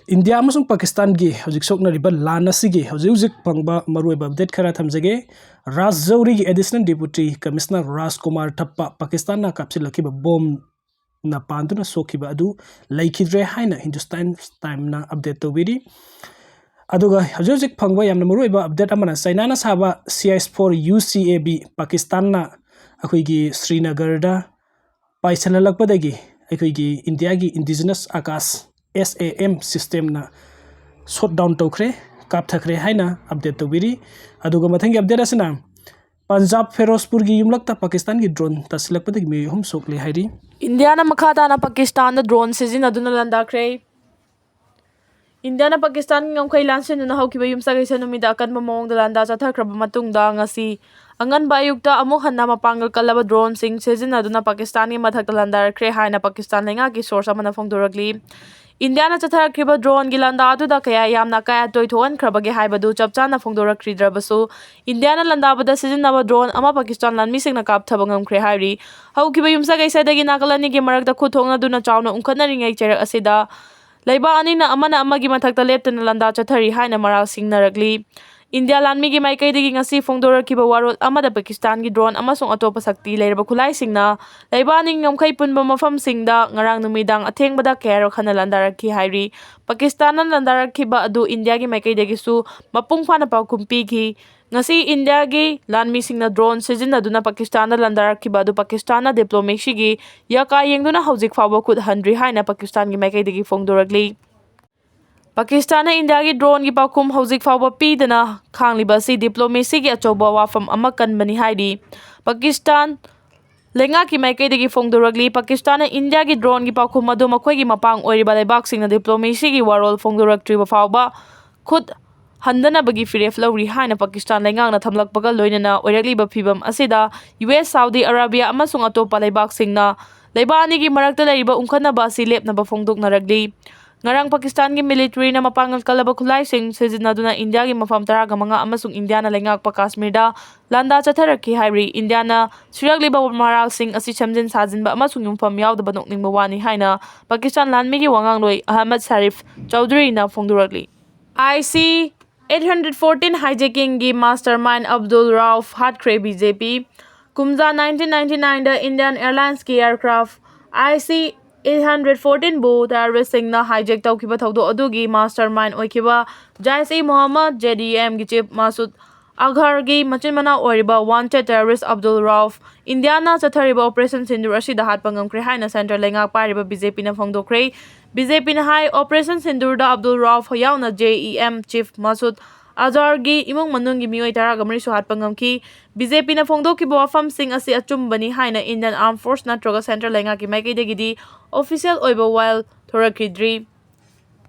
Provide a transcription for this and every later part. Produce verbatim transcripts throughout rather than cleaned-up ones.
India ꯑꯃꯁꯨꯡ ꯄꯥꯀꯤꯁꯇꯥꯟꯒꯤ ꯍꯧꯖꯤꯛ ꯁꯣꯛꯅꯔꯤꯕ ꯂꯥꯟ ꯑꯁꯤꯒꯤ ꯍꯧꯖꯤꯛ ꯍꯧꯖꯤꯛ ꯐꯪꯕ ꯃꯔꯨꯑꯣꯏꯕ ꯑꯞꯗꯦꯠ ꯈꯔ ꯊꯝꯖꯒꯦ꯫ ꯔꯥꯖꯧꯔꯤꯒꯤ ꯑꯦꯗꯤꯁꯅꯦꯜ ꯗꯤꯄ꯭ꯌꯨꯇꯤ ꯀꯃꯤꯁꯅꯔ ꯔꯥꯖꯀꯨꯃꯥꯔ ꯊꯞꯄ ꯄꯥꯀꯤꯁꯇꯥꯟꯅ ꯀꯥꯞꯁꯤꯜꯂꯛꯈꯤꯕ ꯕꯣꯝꯅ ꯄꯥꯟꯗꯨꯅ ꯁꯣꯛꯈꯤꯕ ꯑꯗꯨ ꯂꯩꯈꯤꯗ꯭ꯔꯦ ꯍꯥꯏꯅ ꯍꯤꯟꯗꯨꯁꯇꯥꯟ ꯇꯥꯏꯝꯅ ꯑꯞꯗꯦꯠ ꯇꯧꯕꯤꯔꯤ꯫ ꯑꯗꯨꯒ ꯍꯧꯖꯤꯛ ꯍꯧꯖꯤꯛ ꯐꯪꯕ ꯌꯥꯝꯅ ꯃꯔꯨꯑꯣꯏꯕ ꯑꯞꯗꯦꯠ ꯑꯃꯅ ꯆꯩꯅꯥꯅ ꯁꯥꯕ C I S four U C A B ꯄꯥꯀꯤꯁꯇꯥꯟꯅ ꯑꯩꯈꯣꯏꯒꯤ ꯁ꯭ꯔꯤꯅꯒꯔꯗ ꯄꯥꯏꯁꯤꯜꯍꯜꯂꯛꯄꯗꯒꯤ ꯑꯩꯈꯣꯏꯒꯤ ꯏꯟꯗꯤꯌꯥꯒꯤ indigenous Akash S A M systemꯅ shot down ꯇꯧꯈ꯭ꯔꯦ, ꯀꯥꯞꯊꯈ꯭ꯔꯦ ꯍꯥꯏꯅ ꯑꯞꯗꯦꯠ ꯇꯧꯕꯤꯔꯤ꯫ ꯑꯗꯨꯒ ꯃꯊꯪꯒꯤ ꯑꯞꯗꯦꯠ ꯑꯁꯤꯅ ꯄꯟꯖꯥꯕ ꯐꯤꯔꯣꯖꯄꯨꯔꯒꯤ ꯌꯨꯝꯂꯛꯇ ꯄꯥꯀꯤꯁꯇꯥꯟꯒꯤ ꯗ꯭ꯔꯣꯟ ꯇꯥꯁꯤꯜꯂꯛꯄꯗꯒꯤ ꯃꯤꯑꯣꯏ ꯑꯍꯨꯝ ꯁꯣꯛꯂꯦ ꯍꯥꯏꯔꯤ꯫ ꯏꯟꯗꯤꯌꯥꯅ ꯃꯈꯥ ꯇꯥꯅ ꯄꯥꯀꯤꯁꯇꯥꯟꯗ ꯗ꯭ꯔꯣꯟ ꯁꯤꯖꯤꯟꯅꯗꯨꯅ ꯂꯥꯟꯗꯥꯈ꯭ꯔꯦ꯫ ꯏꯟꯗꯤꯌꯥꯅ ꯄꯥꯀꯤꯁꯇꯥꯟꯒꯤ ꯉꯝꯈꯩ ꯂꯥꯟꯁꯤꯟꯗꯨꯅ ꯍꯧꯈꯤꯕ ꯌꯨꯝꯁꯀꯩꯁ ꯅꯨꯃꯤꯠꯇ ꯑꯀꯟꯕ ꯃꯑꯣꯡꯗ ꯂꯥꯟꯗꯥ ꯆꯠꯊꯈ꯭ꯔꯕ ꯃꯇꯨꯡꯗ, ꯉꯁꯤ ꯑꯉꯟꯕ ꯑꯌꯨꯛꯇ ꯑꯃꯨꯛ ꯍꯟꯅ ꯃꯄꯥꯡꯒꯜ ꯀꯜꯂꯕ ꯗ꯭ꯔꯣꯟꯁꯤꯡ ꯁꯤꯖꯤꯟꯅꯗꯨꯅ ꯄꯥꯀꯤꯁꯇꯥꯟꯒꯤ ꯃꯊꯛꯇ ꯂꯥꯟꯗꯥꯔꯛꯈ꯭ꯔꯦ ꯍꯥꯏꯅ ꯄꯥꯀꯤꯁꯇꯥꯟ ꯂꯩꯉꯥꯛꯀꯤ ꯁꯣꯔꯁ ꯑꯃꯅ ꯐꯣꯡꯗꯣꯔꯛꯂꯤ꯫ ꯏꯟꯗꯤꯌꯥꯅ ꯆꯠꯊꯔꯛꯈꯤꯕ ꯗ꯭ꯔꯣꯟꯒꯤ ꯂꯥꯟꯗꯥ ꯑꯗꯨꯗ ꯀꯌꯥ ꯌꯥꯝꯅ ꯑꯀꯥꯏ ꯑꯇꯣꯏ ꯊꯣꯛꯍꯟꯈ꯭ꯔꯕꯒꯦ ꯍꯥꯏꯕꯗꯨ ꯆꯞ ꯆꯥꯅ ꯐꯣꯡꯗꯣꯔꯛꯈꯤꯗ꯭ꯔꯕꯁꯨ, ꯏꯟꯗꯤꯌꯥꯅ ꯂꯥꯟꯗꯥꯕꯗ ꯁꯤꯖꯤꯟꯅꯕ ꯗ꯭ꯔꯣꯟ ꯑꯃ ꯄꯥꯀꯤꯁꯇꯥꯟ ꯂꯥꯟꯃꯤꯁꯤꯡꯅ ꯀꯥꯞꯊꯕ ꯉꯝꯈ꯭ꯔꯦ ꯍꯥꯏꯔꯤ꯫ ꯍꯧꯈꯤꯕ ꯌꯨꯝꯁꯀꯩꯁꯗꯒꯤ ꯅꯥꯀꯜ ꯑꯅꯤꯒꯤ ꯃꯔꯛꯇ ꯈꯨꯠ ꯊꯣꯛꯅꯗꯨꯅ ꯆꯥꯎꯅ ꯎꯪꯈꯠꯅꯔꯤꯉꯩ ꯆꯩꯔꯛ ꯑꯁꯤꯗ ꯂꯩꯕꯥꯛ ꯑꯅꯤꯅ ꯑꯃꯅ ꯑꯃꯒꯤ ꯃꯊꯛꯇ ꯂꯦꯞꯇꯅ ꯂꯥꯟꯗꯥ ꯆꯠꯊꯔꯤ ꯍꯥꯏꯅ ꯃꯔꯥꯜ ꯁꯤꯡꯅꯔꯛꯂꯤ꯫ ꯏꯟꯗꯤꯌꯥ ꯂꯥꯟꯃꯤꯒꯤ ꯃꯥꯏꯀꯩꯗꯒꯤ ꯉꯁꯤ ꯐꯣꯡꯗꯣꯔꯛꯈꯤꯕ ꯋꯥꯔꯣꯜ ꯑꯃꯗ ꯄꯥꯀꯤꯁꯇꯥꯟꯒꯤ ꯗ꯭ꯔꯣꯟ ꯑꯃꯁꯨꯡ ꯑꯇꯣꯞꯄ ꯁꯛꯇꯤ ꯂꯩꯔꯕ ꯈꯨꯠꯂꯥꯏꯁꯤꯡꯅ ꯂꯩꯕꯥꯛ ꯑꯅꯤꯒꯤ ꯉꯝꯈꯩ ꯄꯨꯟꯕ ꯃꯐꯝꯁꯤꯡꯗ ꯉꯔꯥꯡ ꯅꯨꯃꯤꯗꯥꯡ ꯑꯊꯦꯡꯕꯗ ꯀꯌꯥꯔꯛ ꯍꯟꯅ ꯂꯥꯟꯗꯥꯔꯛꯈꯤ ꯍꯥꯏꯔꯤ꯫ ꯄꯥꯀꯤꯁꯇꯥꯟꯅ ꯂꯥꯟꯗꯥꯔꯛꯈꯤꯕ ꯑꯗꯨ ꯏꯟꯗꯤꯌꯥꯒꯤ ꯃꯥꯏꯀꯩꯗꯒꯤꯁꯨ ꯃꯄꯨꯡ ꯐꯥꯅ ꯄꯥꯎꯈꯨꯝ ꯄꯤꯈꯤ꯫ ꯉꯁꯤ ꯏꯟꯗꯤꯌꯥꯒꯤ ꯂꯥꯟꯃꯤꯁꯤꯡꯅ ꯗ꯭ꯔꯣꯟ ꯁꯤꯖꯤꯟꯅꯗꯨꯅ ꯄꯥꯀꯤꯁꯇꯥꯟꯗ ꯂꯥꯟꯗꯥꯔꯛꯈꯤꯕ ꯑꯗꯨ ꯄꯥꯀꯤꯁꯇꯥꯟꯅ ꯗꯤꯄ꯭ꯂꯣꯃꯦꯁꯤꯒꯤ ꯌꯥꯀꯥ ꯌꯦꯡꯗꯨꯅ ꯍꯧꯖꯤꯛ ꯐꯥꯎꯕ ꯈꯨꯠ ꯍꯟꯗ꯭ꯔꯤ ꯍꯥꯏꯅ ꯄꯥꯀꯤꯁꯇꯥꯟꯒꯤ ꯃꯥꯏꯀꯩꯗꯒꯤ ꯐꯣꯡꯗꯣꯔꯛꯂꯤ꯫ ꯄꯥꯀꯤꯁꯇꯥꯟꯅ ꯏꯟꯗꯤꯌꯥꯒꯤ ꯗ꯭ꯔꯣꯟꯒꯤ ꯄꯥꯎꯈꯨꯝ ꯍꯧꯖꯤꯛ ꯐꯥꯎꯕ ꯄꯤꯗꯅ ꯈꯥꯡꯂꯤꯕ ꯑꯁꯤ ꯗꯤꯄ꯭ꯂꯣꯃꯦꯁꯤꯒꯤ ꯑꯆꯧꯕ ꯋꯥꯐꯝ ꯑꯃ ꯀꯟꯕꯅꯤ ꯍꯥꯏꯔꯤ꯫ ꯄꯥꯀꯤꯁꯇꯥꯟ ꯂꯩꯉꯥꯛꯀꯤ ꯃꯥꯏꯀꯩꯗꯒꯤ ꯐꯣꯡꯗꯣꯔꯛꯂꯤ, ꯄꯥꯀꯤꯁꯇꯥꯟꯅ ꯏꯟꯗꯤꯌꯥꯒꯤ ꯗ꯭ꯔꯣꯟꯒꯤ ꯄꯥꯎꯈꯨꯝ ꯑꯗꯨ ꯃꯈꯣꯏꯒꯤ ꯃꯄꯥꯡ ꯑꯣꯏꯔꯤꯕ ꯂꯩꯕꯥꯛꯁꯤꯡꯅ ꯗꯤꯄ꯭ꯂꯣꯃꯦꯁꯤꯒꯤ ꯋꯥꯔꯣꯜ ꯐꯣꯡꯗꯣꯔꯛꯇ꯭ꯔꯤꯕ ꯐꯥꯎꯕ ꯈꯨꯠ ꯍꯟꯗꯅꯕꯒꯤ ꯐꯤꯔꯦꯞ ꯂꯧꯔꯤ ꯍꯥꯏꯅ ꯄꯥꯀꯤꯁꯇꯥꯟ ꯂꯩꯉꯥꯛꯅ ꯊꯝꯂꯛꯄꯒ ꯂꯣꯏꯅꯅ ꯑꯣꯏꯔꯛꯂꯤꯕ ꯐꯤꯚꯝ ꯑꯁꯤꯗ ꯌꯨ ꯑꯦꯁ, ꯁꯥꯎꯗꯤ ꯑꯔꯥꯕꯤꯌꯥ ꯑꯃꯁꯨꯡ ꯑꯇꯣꯞꯄ ꯂꯩꯕꯥꯛꯁꯤꯡꯅ ꯂꯩꯕꯥꯛ ꯑꯅꯤꯒꯤ ꯃꯔꯛꯇ ꯂꯩꯔꯤꯕ ꯎꯪꯈꯠꯅꯕ ꯑꯁꯤ ꯂꯦꯞꯅꯕ ꯐꯣꯡꯗꯣꯛꯅꯔꯛꯂꯤ꯫ ꯉꯔꯥꯡ ꯄꯥꯀꯤꯁꯇꯥꯟꯒꯤ ꯃꯤꯂꯤꯇꯔꯤꯅ ꯃꯄꯥꯡꯒꯜ ꯀꯜꯂꯕ ꯈꯨꯠꯂꯥꯏꯁꯤꯡ ꯁꯤꯖꯤꯟꯅꯗꯨꯅ ꯏꯟꯗꯤꯌꯥꯒꯤ ꯃꯐꯝ ꯇꯔꯥꯒ ꯃꯉꯥ ꯑꯃꯁꯨꯡ ꯏꯟꯗꯤꯌꯥꯅ ꯂꯩꯉꯥꯛꯄ ꯀꯥꯁꯃꯤꯔꯗ ꯂꯥꯟꯗꯥ ꯆꯠꯊꯔꯛꯈꯤ ꯍꯥꯏꯔꯤ꯫ ꯏꯟꯗꯤꯌꯥꯅ ꯁꯤꯔꯛꯂꯤꯕ ꯃꯔꯥꯜꯁꯤꯡ ꯑꯁꯤ ꯁꯦꯝꯖꯤꯟ ꯁꯥꯖꯤꯟꯕ ꯑꯃꯁꯨꯡ ꯌꯨꯝꯐꯝ ꯌꯥꯎꯗꯕ ꯅꯣꯛꯅꯤꯡꯕ ꯋꯥꯅꯤ ꯍꯥꯏꯅ ꯄꯥꯀꯤꯁꯇꯥꯟ ꯂꯥꯟꯃꯤꯒꯤ ꯋꯥꯉꯥꯡꯂꯣꯏ Ahmad Sharif ꯆꯧꯙꯨꯔꯤꯅ ꯐꯣꯡꯗꯣꯔꯛꯂꯤ꯫ IC eight hundred fourteen hijackingꯒꯤ mastermind Abdul ꯔꯥꯎꯐ ꯍꯥꯠꯈ꯭ꯔꯦ BJP꯫ ꯀꯨꯝꯖꯥ nineteen ninety nineꯗ Indian Airlinesꯀꯤ aircraft IC eight hundred fourteenꯕꯨ terroristꯁꯤꯡꯅ hijack ꯇꯧꯈꯤꯕ ꯊꯧꯗꯣꯛ ꯑꯗꯨꯒꯤ mastermind ꯑꯣꯏꯈꯤꯕ Jaish-e-Mohammed, JEMꯒꯤ chief ꯃꯁꯨꯗ ꯑꯒꯔꯒꯤ ꯃꯆꯤꯟ ꯃꯅꯥꯎ ꯑꯣꯏꯔꯤꯕ wanted terrorist ꯑꯕꯗꯨꯜ ꯔꯥꯎꯐ ꯏꯟꯗꯤꯌꯥꯅ ꯆꯠꯊꯔꯤꯕ Operation Sindoor ꯑꯁꯤꯗ ꯍꯥꯠꯄ ꯉꯝꯈ꯭ꯔꯦ ꯍꯥꯏꯅ centre ꯂꯩꯉꯥꯛ ꯄꯥꯏꯔꯤꯕ BJPꯅ ꯐꯣꯡꯗꯣꯛꯈ꯭ꯔꯦ꯫ BJPꯅ ꯍꯥꯏ, Operation Sindoorꯗ ꯑꯕꯗꯨꯜ ꯔꯥꯎꯐ ꯌꯥꯎꯅ JEM chief ꯃꯁꯨꯗ ꯑꯖꯍꯔꯒꯤ ꯏꯃꯨꯡ ꯃꯅꯨꯡꯒꯤ ꯃꯤꯑꯣꯏ ꯇꯔꯥꯒ ꯃꯔꯤꯁꯨ ꯍꯥꯠꯄ ꯉꯝꯈꯤ꯫ BJPꯅ ꯐꯣꯡꯗꯣꯛꯈꯤꯕ ꯋꯥꯐꯝꯁꯤꯡ ꯑꯁꯤ ꯑꯆꯨꯝꯕꯅꯤ ꯍꯥꯏꯅ Indian Armed Force ꯅꯠꯇ꯭ꯔꯒ centre ꯂꯩꯉꯥꯛꯀꯤ ꯃꯥꯏꯀꯩꯗꯒꯤꯗꯤ official ꯑꯣꯏꯕ ꯋꯥꯌꯦꯜ ꯊꯣꯔꯛꯈꯤꯗ꯭ꯔꯤ꯫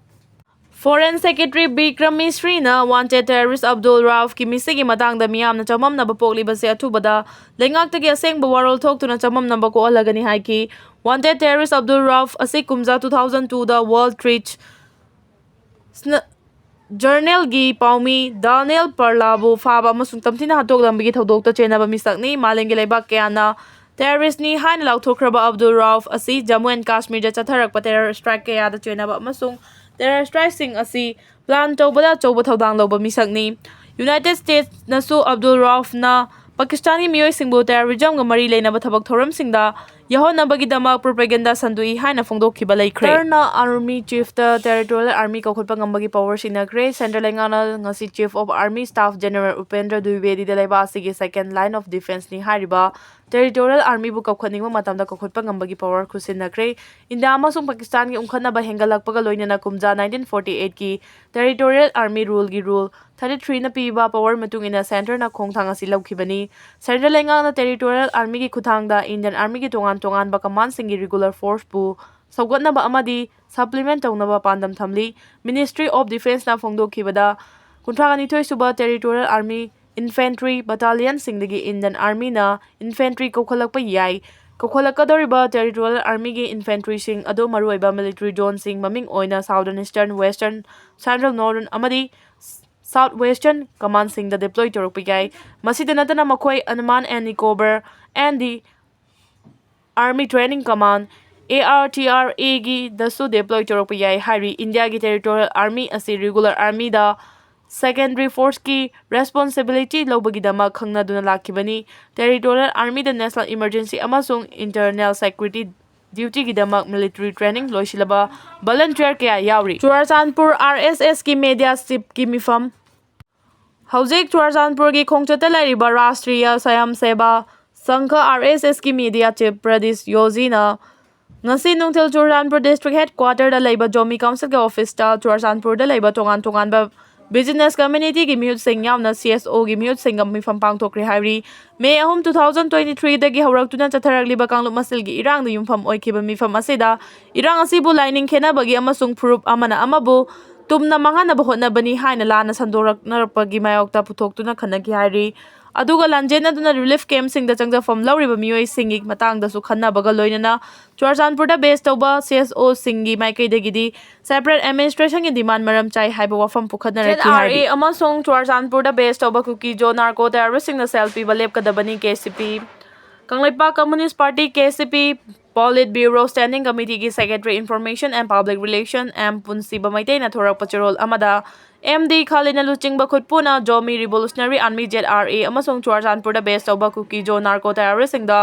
Foreign Secretary Bikram ꯃꯤꯁ꯭ꯔꯤꯅ wanted terrorist Abdul ꯔꯥꯎꯐꯀꯤ ꯃꯤꯁꯤꯒꯤ ꯃꯇꯥꯡꯗ ꯃꯤꯌꯥꯝꯅ ꯆꯃꯝꯅꯕ ꯄꯣꯛꯂꯤꯕꯁꯦ ꯑꯊꯨꯕꯗ ꯂꯩꯉꯥꯛꯇꯒꯤ ꯑꯁꯦꯡꯕ ꯋꯥꯔꯣꯜ ꯊꯣꯛꯇꯨꯅ ꯆꯃꯝꯅꯕ ꯀꯣꯛꯍꯜꯂꯒꯅꯤ ꯍꯥꯏꯈꯤ꯫ Wanted terrorist ꯑꯕꯗꯨꯜ ꯔꯥꯎꯐ ꯑꯁꯤ ꯀꯨꯝꯖꯥ two thousand twoꯗ Wall Street Journalꯒꯤ ꯄꯥꯎꯃꯤ Daniel ꯄꯔꯂꯥꯕꯨ ꯐꯥꯕ ꯑꯃꯁꯨꯡ ꯇꯝꯊꯤꯅ ꯍꯥꯠꯇꯣꯛꯂꯝꯕꯒꯤ ꯊꯧꯗꯣꯛꯇ ꯆꯦꯟꯅꯕ ꯃꯤꯁꯛꯅꯤ꯫ ꯃꯥꯂꯦꯝꯒꯤ ꯂꯩꯕꯥꯛ ꯀꯌꯥꯅ terroristꯅꯤ ꯍꯥꯏꯅ ꯂꯥꯎꯊꯣꯛꯈ꯭ꯔꯕ ꯑꯕꯗꯨꯜ ꯔꯥꯎꯐ ꯑꯁꯤ Jammu and Kashmirꯗ ꯆꯠꯊꯔꯛꯄ terror strike ꯀꯌꯥꯗ ꯆꯦꯟꯅꯕ ꯑꯃꯁꯨꯡ terror strikeꯁꯤꯡ ꯑꯁꯤ plan ꯇꯧꯕꯗ ꯑꯆꯧꯕ ꯊꯧꯗꯥꯡ ꯂꯧꯕ ꯃꯤꯁꯛꯅꯤ꯫ United Statesꯅꯁꯨ ꯑꯕꯗꯨꯜ ꯔꯥꯎꯐꯅ ꯄꯥꯀꯤꯁꯇꯥꯟꯒꯤ ꯃꯤꯑꯣꯏꯁꯤꯡꯕꯨ terrorismꯒ ꯃꯔꯤ ꯂꯩꯅꯕ ꯊꯕꯛ ꯊꯧꯔꯝꯁꯤꯡꯗ ꯌꯥꯎꯍꯟꯅꯕꯒꯤꯗꯃꯛ propaganda ꯁꯟꯗꯣꯛꯏ ꯍꯥꯏꯅ ꯐꯣꯡꯗꯣꯛꯈꯤꯕ ꯂꯩꯈ꯭ꯔꯦ꯫ Turn army chiefꯇ territorial army ꯀꯧꯈꯠꯄ ꯉꯝꯕꯒꯤ power ꯁꯤꯟꯅꯈ꯭ꯔꯦ꯫ Centre ꯂꯩꯉꯥꯛꯅ ꯉꯁꯤ Chief of Army Staff General Upendra ꯗ꯭ꯋꯤꯕꯦꯗꯤꯗ ꯂꯩꯕꯥꯛ ꯑꯁꯤꯒꯤ second line of defenceꯅꯤ ꯍꯥꯏꯔꯤꯕ territorial armyꯕꯨ ꯀꯧꯈꯠꯅꯤꯡꯕ ꯃꯇꯝꯗ ꯀꯧꯈꯠꯄ ꯉꯝꯕꯒꯤ power ꯈꯨꯠꯁꯤꯟꯅꯈ꯭ꯔꯦ꯫ ꯏꯟꯗꯤꯌꯥ ꯑꯃꯁꯨꯡ ꯄꯥꯀꯤꯁꯇꯥꯟꯒꯤ ꯎꯪꯈꯠꯅꯕ ꯍꯦꯟꯒꯠꯂꯛꯄꯒ ꯂꯣꯏꯅꯅ ꯀꯨꯝꯖꯥ nineteen forty eightꯀꯤ territorial army ruleꯒꯤ rule thirty threeꯅ ꯄꯤꯕ power ꯃꯇꯨꯡ ꯏꯟꯅ centreꯅ ꯈꯣꯡꯊꯥꯡ ꯑꯁꯤ ꯂꯧꯈꯤꯕꯅꯤ꯫ Centre ꯂꯩꯉꯥꯛꯅ territorial armyꯒꯤ ꯈꯨꯠꯊꯥꯡꯗ Indian armyꯒꯤ ꯇꯣꯉꯥꯟ ꯇꯣꯉꯥꯟꯕ commandꯁꯤꯡꯒꯤ regular forceꯄꯨ ꯁꯧꯒꯠꯅꯕ ꯑꯃꯗꯤ supplement ꯇꯧꯅꯕ ꯄꯥꯟꯗꯝ ꯊꯝꯂꯤ꯫ Ministry of Defenceꯅ ꯐꯣꯡꯗꯣꯛꯈꯤꯕꯗ, ꯀꯨꯟꯊ꯭ꯔꯥ ꯅꯤꯊꯣꯏ ꯁꯨꯕ territorial army infantry battalionꯁꯤꯡꯗꯒꯤ Indian armyꯅ infantry ꯀꯧꯈꯠꯂꯛꯄ ꯌꯥꯏ꯫ ꯀꯧꯈꯠꯂꯛꯀꯗꯧꯔꯤꯕ Territorial Armyꯒꯤ infantryꯁꯤꯡ ꯑꯗꯨ ꯃꯔꯨꯑꯣꯏꯕ military zoneꯁꯤꯡ, ꯃꯃꯤꯡ ꯑꯣꯏꯅ Southern, Eastern, Western, Central, Northern ꯑꯃꯗꯤ South Western commandꯁꯤꯡꯗ deploy ꯇꯧꯔꯛꯄ ꯌꯥꯏ꯫ ꯃꯁꯤꯗ ꯅꯠꯇꯅ ꯃꯈꯣꯏ Andaman and Nicobar and the Army Training Command, ARTRAꯒꯤꯗꯁꯨ deploy ꯇꯧꯔꯛꯄ ꯌꯥꯏ ꯍꯥꯏꯔꯤ꯫ ꯏꯟꯗꯤꯌꯥꯒꯤ Territorial Army ꯑꯁꯤ regular armyꯗ secondary forceꯀꯤ responsibility ꯂꯧꯕꯒꯤꯗꯃꯛ ꯈꯪꯅꯗꯨꯅ ꯂꯥꯛꯈꯤꯕꯅꯤ꯫ Territorial Armyꯗ national emergency ꯑꯃꯁꯨꯡ internal security dutyꯒꯤꯗꯃꯛ military training ꯂꯣꯏꯁꯤꯜꯂꯕ volunteer ꯀꯌꯥ ꯌꯥꯎꯔꯤ꯫ ꯆꯨꯔꯥꯆꯥꯟꯄꯨꯔ RSSꯀꯤ media chiefꯀꯤ ꯃꯤꯐꯝ꯫ ꯍꯧꯖꯤꯛ ꯆꯨꯔꯥꯆꯥꯟꯄꯨꯔꯒꯤ ꯈꯣꯡꯆꯠꯇ ꯂꯩꯔꯤꯕ ꯔꯥꯁꯇ꯭ꯔꯤꯌꯥ ꯁ꯭ꯋꯌꯝ ꯁꯦꯕꯥ ꯁꯪꯘ, RSSꯀꯤ media chief ꯄ꯭ꯔꯗꯤꯁ ꯌꯣꯖꯤꯅ ꯉꯁꯤ ꯅꯨꯡꯊꯤꯜ ꯆꯨꯔꯥꯆꯥꯟꯄꯨꯔ district headquarterꯗ ꯂꯩꯕ ꯖꯣꯃꯤ councilꯒꯤ officeꯇ ꯆꯨꯔꯥꯆꯥꯟꯄꯨꯔꯗ ꯂꯩꯕ ꯇꯣꯉꯥꯟ ꯇꯣꯉꯥꯟꯕ business communityꯒꯤ ꯃꯤꯍꯨꯠꯁꯤꯡ ꯌꯥꯎꯅ CSOꯒꯤ ꯃꯤꯍꯨꯠꯁꯤꯡꯒ ꯃꯤꯐꯝ ꯄꯥꯡꯊꯣꯛꯈ꯭ꯔꯦ ꯍꯥꯏꯔꯤ꯫ May ꯑꯍꯨꯝ, two thousand twenty threeꯗꯒꯤ ꯍꯧꯔꯛꯇꯨꯅ ꯆꯠꯊꯔꯛꯂꯤꯕ ꯀꯥꯡꯂꯨꯞ ꯃꯁꯦꯜꯒꯤ ꯏꯔꯥꯡꯗ ꯌꯨꯝꯐꯝ ꯑꯣꯏꯈꯤꯕ ꯃꯤꯐꯝ ꯑꯁꯤꯗ ꯏꯔꯥꯡ ꯑꯁꯤꯕꯨ ꯂꯥꯏꯅꯤꯡ ꯈꯦꯠꯅꯕꯒꯤ ꯑꯃꯁꯨꯡ ꯐꯨꯔꯨꯞ ꯑꯃꯅ ꯑꯃꯕꯨ ꯇꯨꯝꯅ ꯃꯥꯡꯍꯟꯅꯕ ꯍꯣꯠꯅꯕꯅꯤ ꯍꯥꯏꯅ ꯂꯥꯟꯅ ꯁꯟꯗꯣꯔꯛꯅꯔꯛꯄꯒꯤ ꯃꯥꯌꯣꯛꯇ ꯄꯨꯊꯣꯛꯇꯨꯅ ꯈꯟꯅꯈꯤ ꯍꯥꯏꯔꯤ꯫ ꯑꯗꯨꯒ ꯂꯥꯟꯖꯦꯟꯅꯗꯨꯅ relief campꯁꯤꯡꯗ ꯆꯪꯖꯐꯝ ꯂꯧꯔꯤꯕ ꯃꯤꯑꯣꯏꯁꯤꯡꯒꯤ ꯃꯇꯥꯡꯗꯁꯨ ꯈꯟꯅꯕꯒ ꯂꯣꯏꯅꯅ ꯆꯨꯔꯥꯆꯥꯟꯄꯨꯔꯗ base ꯇꯧꯕ CSOꯁꯤꯡꯒꯤ ꯃꯥꯏꯀꯩꯗꯒꯤꯗꯤ separate administrationꯒꯤ demand ꯃꯔꯝ ꯆꯥꯏ ꯍꯥꯏꯕ ꯋꯥꯐꯝ ꯄꯨꯈꯠꯅꯔꯛꯈꯤ ꯍꯥꯏꯔꯤ꯫ ZRA ꯑꯃꯁꯨꯡ ꯆꯨꯔꯥꯆꯥꯟꯄꯨꯔꯗ base ꯇꯧꯕ ꯀꯨꯀꯤ ꯖꯣ narco terroristꯁꯤꯡꯅ ꯁꯦꯜ ꯄꯤꯕ ꯂꯦꯞꯀꯗꯕꯅꯤ, KCP꯫ Kangleipak Communist Party, KCP, Politburo Standing Committeeꯒꯤ Secretary Information and Public Relation M ꯄꯨꯟꯁꯤꯕ ꯃꯩꯇꯩꯅ ꯊꯣꯔꯛꯄ ꯆꯦꯔꯣꯜ ꯑꯃꯗ MD ꯈꯥꯂꯤꯗꯅ ꯂꯨꯆꯤꯡꯕ ꯈꯨꯠꯄꯨꯅ ꯖꯣꯃꯤ Revolutionary Army, ZRA, ꯑꯃꯁꯨꯡ ꯆꯨꯔꯥꯆꯥꯟꯄꯨꯔꯗ base ꯇꯧꯕ ꯀꯨꯀꯤ ꯖꯣ narco terroristꯁꯤꯡꯗ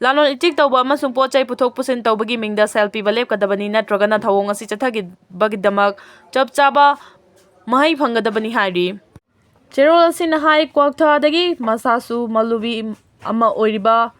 ꯂꯂꯣꯟ ꯏꯇꯤꯛ ꯇꯧꯕ ꯑꯃꯁꯨꯡ ꯄꯣꯠ ꯆꯩ ꯄꯨꯊꯣꯛ ꯄꯨꯁꯤꯟ ꯇꯧꯕꯒꯤ ꯃꯤꯡꯗ ꯁꯦꯜ ꯄꯤꯕ ꯂꯦꯞꯀꯗꯕꯅꯤ, ꯅꯠꯇ꯭ꯔꯒꯅ ꯊꯧꯑꯣꯡ ꯑꯁꯤ ꯆꯠꯊꯈꯤꯕꯒꯤꯗꯃꯛ ꯆꯞ ꯆꯥꯕ ꯃꯍꯩ ꯐꯪꯒꯗꯕꯅꯤ ꯍꯥꯏꯔꯤ꯫ ꯆꯦꯔꯣꯜ ꯑꯁꯤꯅ ꯍꯥꯏ, ꯀ꯭ꯋꯥꯛꯊꯥꯗꯒꯤ ꯃꯁꯥꯁꯨ ꯃꯜꯂꯨꯕꯤ ꯑꯃ ꯑꯣꯏꯔꯤꯕ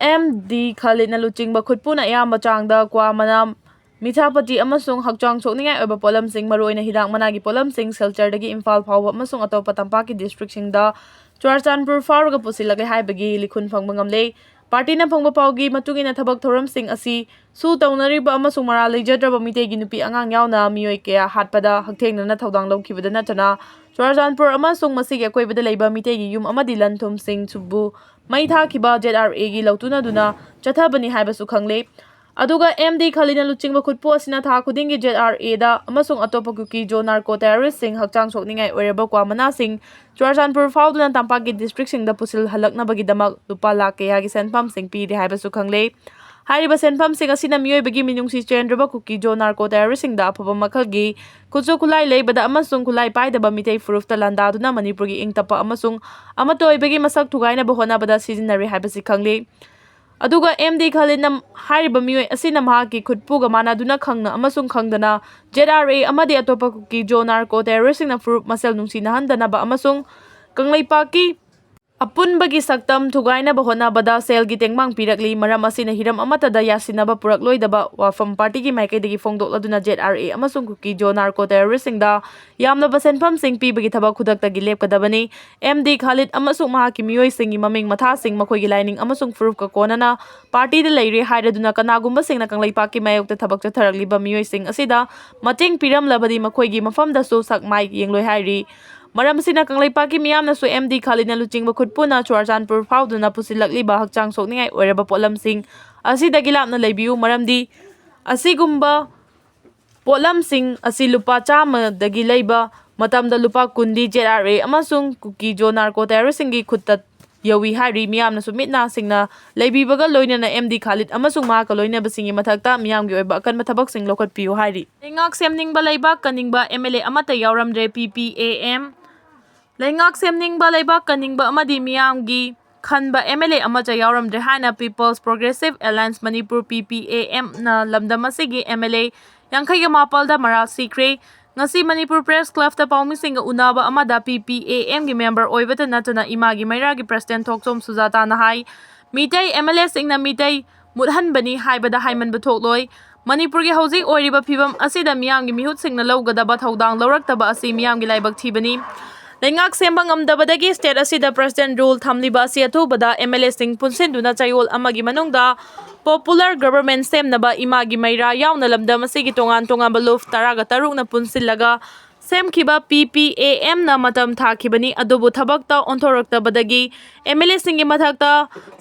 MD ꯈꯥꯂꯤꯗꯅ ꯂꯨꯆꯤꯡꯕ ꯈꯨꯠꯄꯨꯅ ꯑꯌꯥꯝꯕ ꯆꯥꯡꯗ ꯀ꯭ꯋꯥ ꯃꯅꯥ, ꯃꯤꯊꯥꯄꯇꯤ ꯑꯃꯁꯨꯡ ꯍꯛꯆꯥꯡ ꯁꯣꯛꯅꯤꯡꯉꯥꯏ ꯑꯣꯏꯕ ꯄꯣꯠꯂꯝꯁꯤꯡ, ꯃꯔꯨꯑꯣꯏꯅ ꯍꯤꯗꯥꯛ ꯃꯅꯥꯒꯤ ꯄꯣꯠꯂꯝꯁꯤꯡ, ꯁꯤꯜꯆꯔꯗꯒꯤ ꯏꯝꯐꯥꯜ ꯐꯥꯎꯕ ꯑꯃꯁꯨꯡ ꯑꯇꯣꯞꯄ ꯇꯝꯄꯥꯛꯀꯤ districtꯁꯤꯡꯗ ꯆꯨꯔꯥꯆꯥꯟꯄꯨꯔ ꯐꯥꯎꯔꯒ ꯄꯨꯁꯤꯜꯂꯒꯦ ꯍꯥꯏꯕꯒꯤ ꯂꯤꯈꯨꯟ ꯐꯪꯕ ꯉꯝꯂꯦ꯫ Partyꯅ ꯐꯪꯕ ꯄꯥꯎꯒꯤ ꯃꯇꯨꯡ ꯏꯟꯅ, ꯊꯕꯛ ꯊꯧꯔꯝꯁꯤꯡ ꯑꯁꯤ ꯁꯨ ꯇꯧꯅꯔꯤꯕ ꯑꯃꯁꯨꯡ ꯃꯔꯥꯜ ꯂꯩꯖꯗ꯭ꯔꯕ ꯃꯤꯇꯩꯒꯤ ꯅꯨꯄꯤ ꯑꯉꯥꯡ ꯌꯥꯎꯅ ꯃꯤꯑꯣꯏ ꯀꯌꯥ ꯍꯥꯠꯄꯗ ꯍꯛꯊꯦꯡꯅꯅ ꯊꯧꯗꯥꯡ ꯂꯧꯈꯤꯕꯗ ꯅꯠꯇꯅ, ꯆꯨꯔꯥꯆꯥꯟꯄꯨꯔ ꯑꯃꯁꯨꯡ ꯃꯁꯤꯒꯤ ꯑꯀꯣꯏꯕꯗ ꯂꯩꯕ ꯃꯤꯇꯩꯒꯤ ꯌꯨꯝ ꯑꯃꯗꯤ ꯂꯟ ꯊꯨꯝꯁꯤꯡꯁꯨꯕꯨ ꯃꯩ ꯊꯥꯈꯤꯕ ꯖꯦꯠ ꯑꯥꯔ ꯑꯦꯒꯤ ꯂꯧꯇꯨꯅꯗꯨꯅ ꯆꯠꯊꯕꯅꯤ ꯍꯥꯏꯕꯁꯨ ꯈꯪꯂꯦ꯫ ꯑꯗꯨꯒ ꯑꯦꯝ ꯗꯤ ꯈꯥꯂꯤꯗ ꯂꯨꯆꯤꯡꯕ ꯈꯨꯠꯄꯨ ꯑꯁꯤꯅ ꯊꯥ ꯈꯨꯗꯤꯡꯒꯤ ꯖꯦꯠ ꯑꯥꯔ ꯑꯦꯗ ꯑꯃꯁꯨꯡ ꯑꯇꯣꯞꯄ ꯀꯨꯀꯤ ꯖꯣ ꯅꯥꯔꯀꯣ ꯇꯦꯔꯣꯔꯤꯁꯁꯤꯡ ꯍꯛꯆꯥꯡ ꯁꯣꯛꯅꯤꯡꯉꯥꯏ ꯑꯣꯏꯔꯕ ꯀ꯭ꯋꯥ ꯃꯅꯥꯁꯤꯡ ꯆꯨꯔꯥꯆꯥꯟꯄꯨꯔ ꯐꯥꯎꯗꯨꯅ ꯇꯝꯄꯥꯛꯀꯤ ꯗꯤꯁꯇ꯭ꯔꯤꯛꯁꯤꯡꯗ ꯄꯨꯁꯤꯜꯍꯜꯂꯛꯅꯕꯒꯤꯗꯃꯛ ꯂꯨꯄꯥ ꯂꯥꯈ ꯀꯌꯥꯒꯤ ꯁꯦꯟꯐꯝꯁꯤꯡ ꯄꯤꯔꯤ ꯍꯥꯏꯕꯁꯨ ꯈꯪꯂꯦ꯫ ꯍꯥꯏꯔꯤꯕ ꯁꯦꯟꯐꯝꯁꯤꯡ ꯑꯁꯤꯅ ꯃꯤꯑꯣꯏꯕꯒꯤ ꯃꯤꯅꯨꯡꯁꯤ ꯆꯦꯟꯗ꯭ꯔꯕ ꯀꯨꯀꯤ ꯖꯣ ꯅꯥꯔꯀꯣ ꯇꯦꯔꯣꯔꯤꯁꯁꯤꯡꯗ ꯑꯐꯕ ꯃꯈꯜꯒꯤ ꯈꯨꯠꯁꯨ ꯈꯨꯠꯂꯥꯏ ꯂꯩꯕꯗ ꯑꯃꯁꯨꯡ ꯈꯨꯠꯂꯥꯏ ꯄꯥꯏꯗꯕ ꯃꯤꯇꯩ ꯐꯨꯔꯨꯞꯇ ꯂꯥꯟꯗꯥꯗꯨꯅ ꯃꯅꯤꯄꯨꯔꯒꯤ ꯏꯪ ꯇꯞꯄ ꯑꯃꯁꯨꯡ ꯑꯃꯠꯇ ꯑꯣꯏꯕꯒꯤ ꯃꯁꯛ ꯊꯨꯒꯥꯏꯅꯕ ꯍꯣꯠꯅꯕꯗ ꯁꯤꯖꯤꯟꯅꯔꯤ ꯍꯥꯏꯕꯁꯤ ꯈꯪꯂꯤ꯫ ꯑꯗꯨꯒ ꯑꯦꯝ ꯗꯤ ꯈꯥꯂꯤꯗꯅ ꯍꯥꯏꯔꯤꯕ ꯃꯤꯑꯣꯏ ꯑꯁꯤꯅ ꯃꯍꯥꯛꯀꯤ ꯈꯨꯠꯄꯨꯒ ꯃꯥꯟꯅꯗꯨꯅ ꯈꯪꯅ ꯑꯃꯁꯨꯡ ꯈꯪꯗꯅ ꯖꯦꯠ ꯑꯥꯔ ꯑꯦ ꯑꯃꯗꯤ ꯑꯇꯣꯞꯄ ꯀꯨꯀꯤ ꯖꯣ ꯅꯥꯔꯀꯣ ꯇꯦꯔꯣꯔꯤꯁꯁꯤꯡꯅ ꯐꯨꯔꯨꯞ ꯃꯁꯦꯜ ꯅꯨꯡꯁꯤꯅꯍꯟꯗꯅꯕ ꯑꯃꯁꯨꯡ ꯀꯪꯂꯩꯄꯥꯛꯀꯤ ꯑꯄꯨꯟꯕꯒꯤ ꯁꯛꯇꯝ ꯊꯨꯒꯥꯏꯅꯕ ꯍꯣꯠꯅꯕꯗ ꯁꯦꯜꯒꯤ ꯇꯦꯡꯕꯥꯡ ꯄꯤꯔꯛꯂꯤ꯫ ꯃꯔꯝ ꯑꯁꯤꯅ ꯍꯤꯔꯝ ꯑꯃꯠꯇꯗ ꯌꯥꯁꯤꯟꯅꯕ ꯄꯨꯔꯛꯂꯣꯏꯗꯕ ꯋꯥꯐꯝ ꯄꯥꯔꯇꯤꯒꯤ ꯃꯥꯏꯀꯩꯗꯒꯤ ꯐꯣꯡꯗꯣꯛꯂꯗꯨꯅ ꯖꯦꯠ ꯑꯥꯔ ꯑꯦ ꯑꯃꯁꯨꯡ ꯀꯨꯀꯤ ꯖꯣ ꯅꯥꯔꯀꯣ ꯇꯦꯔꯣꯔꯤꯁꯁꯤꯡꯗ ꯌꯥꯝꯂꯕ ꯁꯦꯟꯐꯝꯁꯤꯡ ꯄꯤꯕꯒꯤ ꯊꯕꯛ ꯈꯨꯗꯛꯇꯒꯤ ꯂꯦꯞꯀꯗꯕꯅꯤ꯫ ꯑꯦꯝ ꯗꯤ ꯈꯥꯂꯤꯗ ꯑꯃꯁꯨꯡ ꯃꯍꯥꯛꯀꯤ ꯃꯤꯑꯣꯏꯁꯤꯡꯒꯤ ꯃꯃꯤꯡ ꯃꯊꯥꯁꯤꯡ, ꯃꯈꯣꯏꯒꯤ ꯂꯥꯏꯅꯤꯡ ꯑꯃꯁꯨꯡ ꯐꯨꯔꯨꯞꯀ ꯀꯣꯟꯅꯅ ꯄꯥꯔꯇꯤꯗ ꯂꯩꯔꯦ ꯍꯥꯏꯔꯗꯨꯅ ꯀꯅꯥꯒꯨꯝꯕꯁꯤꯡꯅ ꯀꯪꯂꯩꯄꯥꯛꯀꯤ ꯃꯥꯌꯣꯛꯇ ꯊꯕꯛ ꯆꯠꯊꯔꯛꯂꯤꯕ ꯃꯤꯑꯣꯏꯁꯤꯡ ꯑꯁꯤꯗ ꯃꯇꯦꯡ ꯄꯤꯔꯝꯂꯕꯗꯤ ꯃꯈꯣꯏꯒꯤ ꯃꯐꯝꯗꯁꯨ ꯁꯛ ꯃꯥꯏ ꯌꯦꯡꯂꯣꯏ ꯍꯥꯏꯔꯤ꯫ ꯃꯔꯝ ꯑꯁꯤꯅ ꯀꯪꯂꯩꯄꯥꯛꯀꯤ ꯃꯤꯌꯥꯝꯅꯁꯨ ꯑꯦꯝ ꯗꯤ ꯈꯥꯂꯤꯗꯅ ꯂꯨꯆꯤꯡꯕ ꯈꯨꯠꯄꯨꯅ ꯆꯨꯔꯥꯆꯥꯟꯄꯨꯔ ꯐꯥꯎꯗꯨꯅ ꯄꯨꯁꯤꯜꯂꯛꯂꯤꯕ ꯍꯛꯆꯥꯡ ꯁꯣꯛꯅꯤꯡꯉꯥꯏ ꯑꯣꯏꯔꯕ ꯄꯣꯠꯂꯝꯁꯤꯡ ꯑꯁꯤꯗꯒꯤ ꯂꯥꯞꯅ ꯂꯩꯕꯤꯌꯨ꯫ ꯃꯔꯝꯗꯤ ꯑꯁꯤꯒꯨꯝꯕ ꯄꯣꯠꯂꯝꯁꯤꯡ ꯑꯁꯤ ꯂꯨꯄꯥ ꯆꯥꯝꯃꯗꯒꯤ ꯂꯩꯕ ꯃꯇꯝꯗ ꯂꯨꯄꯥ ꯀꯨꯟꯗꯤ ꯖꯦꯠ ꯑꯥꯔ ꯑꯦ ꯑꯃꯁꯨꯡ ꯀꯨꯀꯤ ꯖꯣ ꯅꯥꯔꯀꯣ ꯇꯦꯔꯣꯔꯤꯁꯁꯤꯡꯒꯤ ꯈꯨꯠꯇ ꯌꯧꯏ ꯍꯥꯏꯔꯤ꯫ ꯃꯤꯌꯥꯝꯅꯁꯨ ꯃꯤꯠ ꯅꯥ ꯁꯤꯡꯅ ꯂꯩꯕꯤꯕꯒ ꯂꯣꯏꯅꯅ ꯑꯦꯝ ꯗꯤ ꯈꯥꯂꯤꯗ ꯑꯃꯁꯨꯡ ꯃꯍꯥꯛꯀ ꯂꯣꯏꯅꯕꯁꯤꯡꯒꯤ ꯃꯊꯛꯇ ꯃꯤꯌꯥꯝꯒꯤ ꯑꯣꯏꯕ ꯑꯀꯟꯕ ꯊꯕꯛꯁꯤꯡ ꯂꯧꯈꯠꯄꯤꯌꯨ ꯍꯥꯏꯔꯤ꯫ ꯂꯩꯉꯥꯛ ꯁꯦꯝꯅꯤꯡꯕ ꯂꯩꯕꯥꯛ ꯀꯟꯅꯤꯡꯕ ꯑꯦꯝ ꯑꯦꯜ ꯑꯦ ꯑꯃꯠꯇ ꯌꯥꯎꯔꯝꯗ꯭ꯔꯦ꯫ ꯄꯤ ꯄꯤ ꯑꯦ ꯑꯦꯝ ꯂꯩꯉꯥꯛ ꯁꯦꯝꯅꯤꯡꯕ ꯂꯩꯕꯥꯛ ꯀꯟꯅꯤꯡꯕ ꯑꯃꯗꯤ ꯃꯤꯌꯥꯝꯒꯤ ꯈꯟꯕ ꯑꯦꯝ ꯑꯦꯜ ꯑꯦ ꯑꯃꯠꯇ ꯌꯥꯎꯔꯝꯗ꯭ꯔꯦ ꯍꯥꯏꯅ People's Progressive Alliance Manipur, ꯄꯤ ꯄꯤ ꯑꯦ ꯑꯦꯝꯅ ꯂꯝꯗꯝ ꯑꯁꯤꯒꯤ ꯑꯦꯝ ꯑꯦꯜ ꯑꯦ ꯌꯥꯡꯈꯩꯒ ꯃꯥꯄꯜꯗ ꯃꯔꯥꯜ ꯁꯤꯈ꯭ꯔꯦ꯫ ꯉꯁꯤ ꯃꯅꯤꯄꯨꯔ ꯄ꯭ꯔꯦꯁ ꯀ꯭ꯂꯕꯇ ꯄꯥꯎꯃꯤꯁꯤꯡꯒ ꯎꯅꯕ ꯑꯃꯗ ꯄꯤ ꯄꯤ ꯑꯦ ꯑꯦꯝꯒꯤ ꯃꯦꯝꯕꯔ ꯑꯣꯏꯕꯇ ꯅꯠꯇꯅ ꯏꯃꯥꯒꯤ ꯃꯩꯔꯥꯒꯤ ꯄ꯭ꯔꯁꯤꯗꯦꯟꯠ ꯊꯣꯛꯆꯣꯝ ꯁꯨꯖꯥꯇꯥꯅ ꯍꯥꯏ, ꯃꯤꯇꯩ ꯑꯦꯝ ꯑꯦꯜ ꯑꯦꯁꯤꯡꯅ ꯃꯤꯇꯩ ꯃꯨꯠꯍꯟꯕꯅꯤ ꯍꯥꯏꯕꯗ ꯍꯥꯏꯃꯟꯕ ꯊꯣꯛꯂꯣꯏ꯫ ꯃꯅꯤꯄꯨꯔꯒꯤ ꯍꯧꯖꯤꯛ ꯑꯣꯏꯔꯤꯕ ꯐꯤꯕꯝ ꯑꯁꯤꯗ ꯃꯤꯌꯥꯝꯒꯤ ꯃꯤꯍꯨꯠꯁꯤꯡꯅ ꯂꯧꯒꯗꯕ ꯊꯧꯗꯥꯡ ꯂꯧꯔꯛꯇꯕ ꯑꯁꯤ ꯃꯤꯌꯥꯝꯒꯤ ꯂꯥꯏꯕꯛ ꯊꯤꯕꯅꯤ꯫ ꯂꯩꯉꯥꯛ ꯁꯦꯝꯕ ꯉꯝꯗꯕꯗꯒꯤ ꯁ꯭ꯇꯦꯠ ꯑꯁꯤꯗ ꯄ꯭ꯔꯁꯤꯗꯦꯟꯠ ꯔꯨꯜ ꯊꯝꯂꯤꯕ ꯑꯁꯤ ꯑꯊꯨꯕꯗ ꯑꯦꯝ ꯑꯦꯜ ꯑꯦꯁꯤꯡ ꯄꯨꯟꯁꯤꯟꯗꯨꯅ ꯆꯌꯣꯜ ꯑꯃꯒꯤ ꯃꯅꯨꯡꯗ ꯄꯣꯄꯨꯂꯔ ꯒꯕꯔꯟꯃꯦꯟꯠ ꯁꯦꯝꯅꯕ ꯏꯃꯥꯒꯤ ꯃꯩꯔꯥ ꯌꯥꯎꯅ ꯂꯝꯗꯝ ꯑꯁꯤꯒꯤ ꯇꯣꯉꯥꯟ ꯇꯣꯉꯥꯟꯕ ꯂꯨꯞ ꯇꯔꯥꯒ ꯇꯔꯨꯛꯅ ꯄꯨꯟꯁꯤꯜꯂꯒ ꯁꯦꯝꯈꯤꯕ ꯄꯤ ꯄꯤ ꯑꯦ ꯑꯦꯝꯅ ꯃꯇꯝ ꯊꯥꯈꯤꯕꯅꯤ, ꯑꯗꯨꯕꯨ ꯊꯕꯛꯇ ꯑꯣꯟꯊꯣꯔꯛꯇꯕꯗꯒꯤ ꯑꯦꯝ ꯑꯦꯜ ꯑꯦꯁꯤꯡꯒꯤ ꯃꯊꯛꯇ